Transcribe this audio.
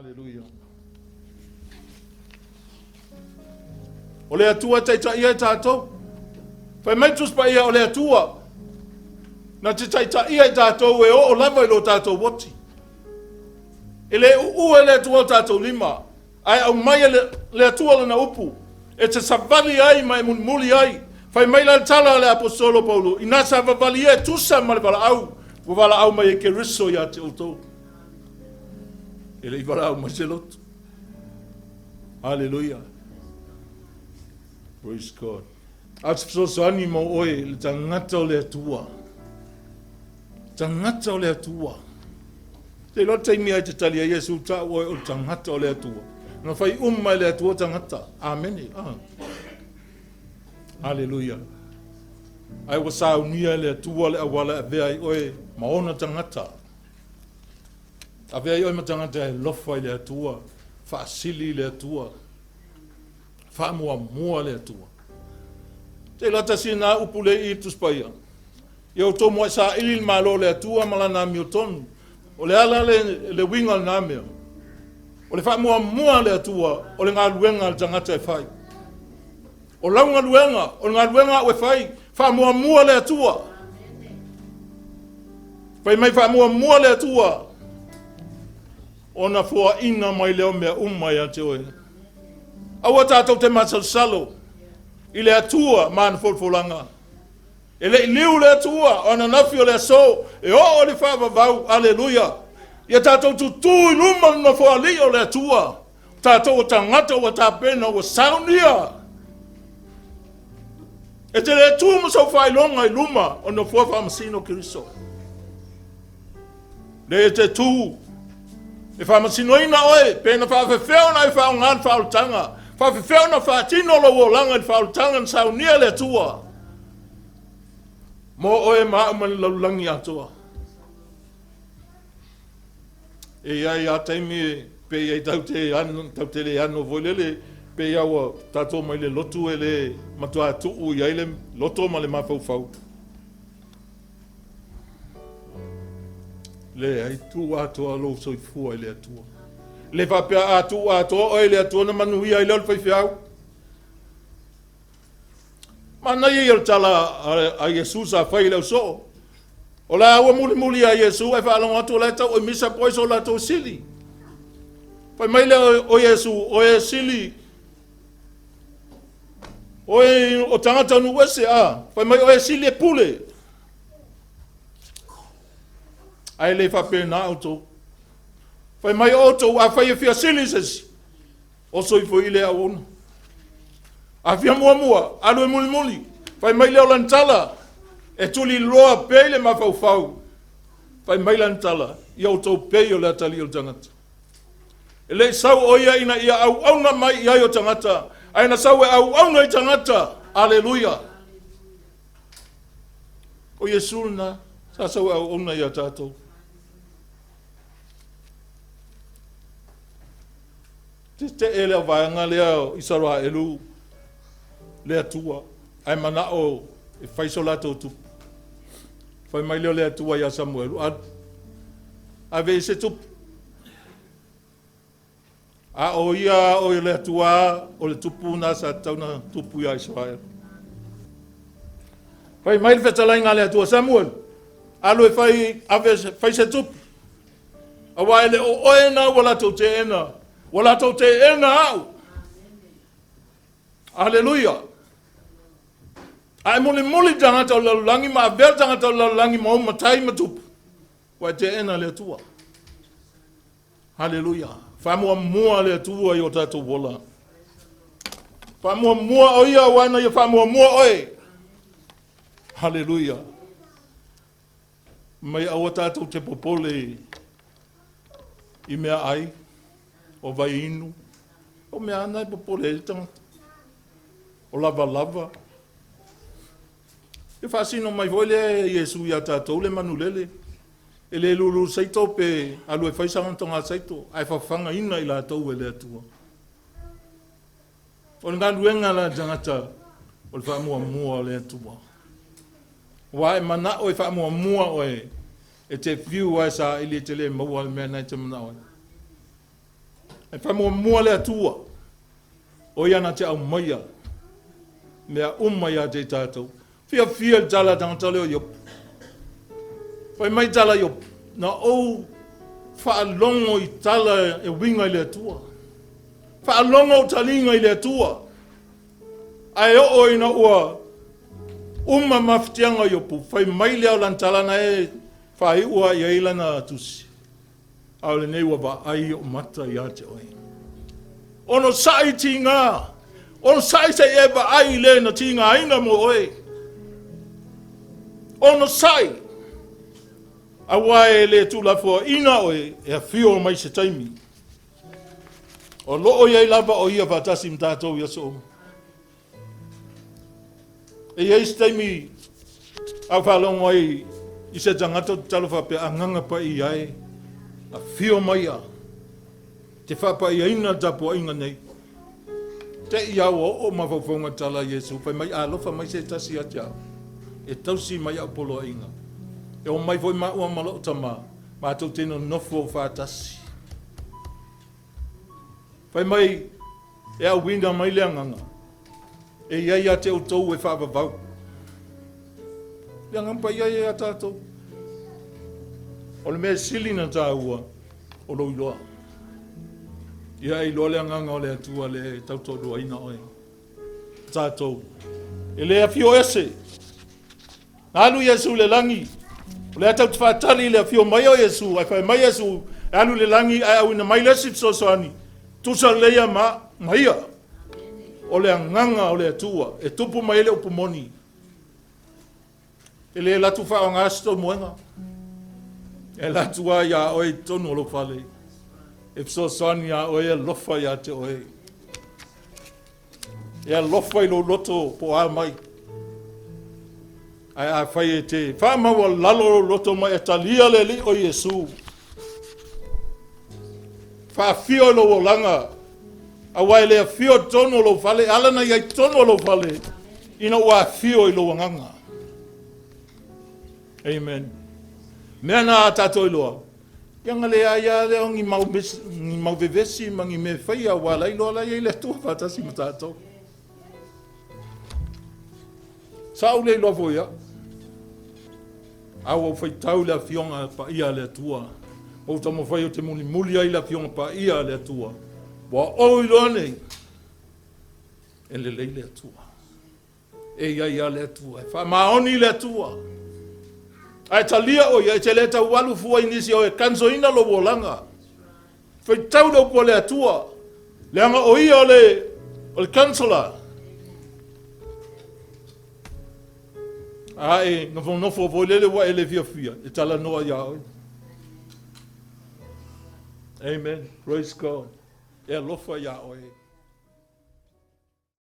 Haleluia. O le Atua e taitaia i tatou. Fai mai Tusi Paia o le Atua na te taitaia i tatou e oo lava i lo tatou oti. E le uua e le Atua o tatou lima, ae aumai e le Atua lana upu e te savali ai ma e mulimuli ai. Fai mai la le tala a le Aposetolo Paulo, ina savavalia e tusa ma le valaau ua valaau mai e Keriso ia te outou. E le i valaau mai se loto. Haleluia. Praise God. A o se fesoasoani mo oe le tagata o le Atua. Tagata o le Atua. Te iloa le taimi ai te tali ai Iesu tau oe o le tagata o le Atua. Na fai uma e le Atua tagata. Amene. Ah. Haleluia. Ai ua saunia e le Atua le auala e avea ai oe ma ona tagata. Avea ai oe ma tagata e alofa i le Atua, faasili i le Atua, faamuamua le Atua. Te iloa tasi na upu le i Tusi Paia. Ia outou muai saili le malo o le Atua ma lana amiotonu. O le ala le, le uiga o lena mea. O le faamuamua a le Atua o le galuega a le tagata e fai. O lau galuega, o le galuega a'u e fai, faamuamua le Atua. Fai mai faamuamua le Atua, ona foaina mai lea o mea uma ia te oe. Aua tatou te masalosalo i le Atua ma ana folafolaga. E le i liu le Atua o ananafi o le aso e oo i le faavavau. Aleluia! Ia tatou tutū i luma o le Nofoalii o le Atua. Tatou o tagata ua tapena ua saunia. E te le tu ma sou faailoga i luma o nofoa faamasino Keriso. Le e te tu e faamasinoina oe pe na faafefea ona e faaaoga le faaolataga, faafefea ona faatino lou olaga i le faaolataga na saunia le Atua mo oe ma au ma le lalolagi atoa. E i ai a taimi e pei ai tau te ano, tau te le ano foi lele, pei a ua tatou mai le lotu e le matua tuu i ai le loto ma le mafaufau. Leai, tuu atoa lou soifua i le Atua. Le faapea a tuu atoa oe i le Atua ona manuia ai lea o le faifeau. Manaia ia o le tala a Iesu sa fai i le ausoo. O la ua mulimuli ia Iesu ae faalogo atu o la e tau oi misa po ai so latou sili. Fai mai lea o Iesu, o e sili, oe o tagata o nuu ese, a. Fai mai o e sili e pule. Ae le faapena outou. Fai mai outou, afai e fia sili se isi, Oso ifo i le auauna. A fia muamua, alu e mulimuli. Fai mai lea o lana tala, e tuliloa pea i le mafaufau. Fai mai lana tala, ia outou pei o le atalii o le tagata. E le i sau o ia ina ia auauna mai i ai o tagata, ae na sau e auauna i tagata. Aleluia! O Iesu lena, sa sau e auauna ia tatou. Tetee le vaega lea o Isaraelu le Atua, ae manao e fai so latou tupu. Fai mai lea o le Atua ia Samuelu, alu, ave i se tupu. A o ia o le Atua o le tupu na sa tatau na tupu ia Israel. Fai mai le fetalaiga a le Atua, Samuelu, alu e fai, ave, fai se tupu. Aua e le o oe na ua latou teena, ua latou teena au. Aleluia. A e mulimuli tagata o le lalolagi ma avea le tagata o le lalolagi ma ou matai ma tupu, ua e teena le Atua. Aleluia. Faamuamua le Atua i o tatou ola. Faamuamua o ia aua na ia faamuamua oe. Aleluia. Mai aua tatou te popole i mea ai, o vai inu, o mea ana e popole ai le tagata, o lavalava. E faasino mai foi lea e Iesu ia tatou le manulele, e le lulu saito pe alu e fai sana toga saito, ae fafagaina i latou e le Atua. O le galuega la a le tagata o le faamuamua o le Atua. Aua e manao e faamuamua oe, e te fiu lava e saili e te le maua le mea na e te manao ai. Ae faamuamua le Atua, o ia na te aumaia mea uma ia te i tatou. Fiafia le tala a tagata lea o Iopu. Fai mai tala Iopu, na ou faalogo i tala e uiga i le Atua. Faalogo ou taliga i le Atua. Ae oo ina ua uma mafatiaga o Iopu, fai mai lea o lana tala na e faaiu i ai lana tusi. A o lenei ua vaai ou mata ia te oe. Onosai tiga, onosai se i e vaai i le na tigaina mo oe. Onosai, aua e le tuulafoaiina oe e afio mai se taimi. O lo o i ai lava o ia faatasi ma tatou i aso uma. E i ai se taimi a faalogo ai i se tagata o tatalo faapea, Agaga Paia e, afio maia te faapaiaina le tapuaiga nei. Te i a ua oo mafaufauga tala a Iesu, fai mai, alofa mai se tasi ia te au, e tausi mai au poloaiga. E o mai foi maua ma lou tama, matou te nonofo faatasi. Fai mai, e auina mai le agaga, e i ai ia te outou e faavavau. Le Agaga Paia ia ia tatou. O le mea sili na taua, o lou iloa. Ia e iloa le agaga o le Atua le tautoaluaina oe. Tatou. E le afio ese. Na alu Iesu i le lagi. O lea tatou te faatali i le afio mai o Iesu, ae fai mai Iesu, e alu i le lagi ae auina mai le isi fesoasoani, tusa lelei ia ma, ma ia. O le agaga o le Atua e tupu mai ai le upu moni. E le alu atu faaaoga se tou moega. E alu atu lava ia oe i totonu o lou fale. E fesoasoani ia oe, e alofa ia te oe. E alofa i lou loto po o a mai. Ae afai e te faamaualalo lou loto ma e talia le Alii o Iesu, faafio i lou olaga, aua e le afio i totonu o lou fale, e ala ona i ai i totonu o lou fale, ina ua afio i lou agaga. Amen. Mea na a tatou iloa, ia na leai lava lea o ni mau, ni mau vevesi ma ni mea e faia, aua la iloa la i ai le Atua faatasi ma tatou. Sa ou le iloa foi au. A ua ou faitau i le Afioga Paia a le Atua, ua ou taumafai ou te mulimuli ai i le Afioga Paia a le Atua, ua ou iloa nei, e lelei le Atua. E i ai lava le Atua, e faamaoni le Atua. Ae talia o ia, e te le tau alu fua i nisi o e kansoina lou olaga. Faitau le upu a le Atua, leaga o ia o le, o le counselor. A e nofonofo foi lele ua e le fiafia, e talanoa iā oe. Amen. Praise God. E alofa iā oe.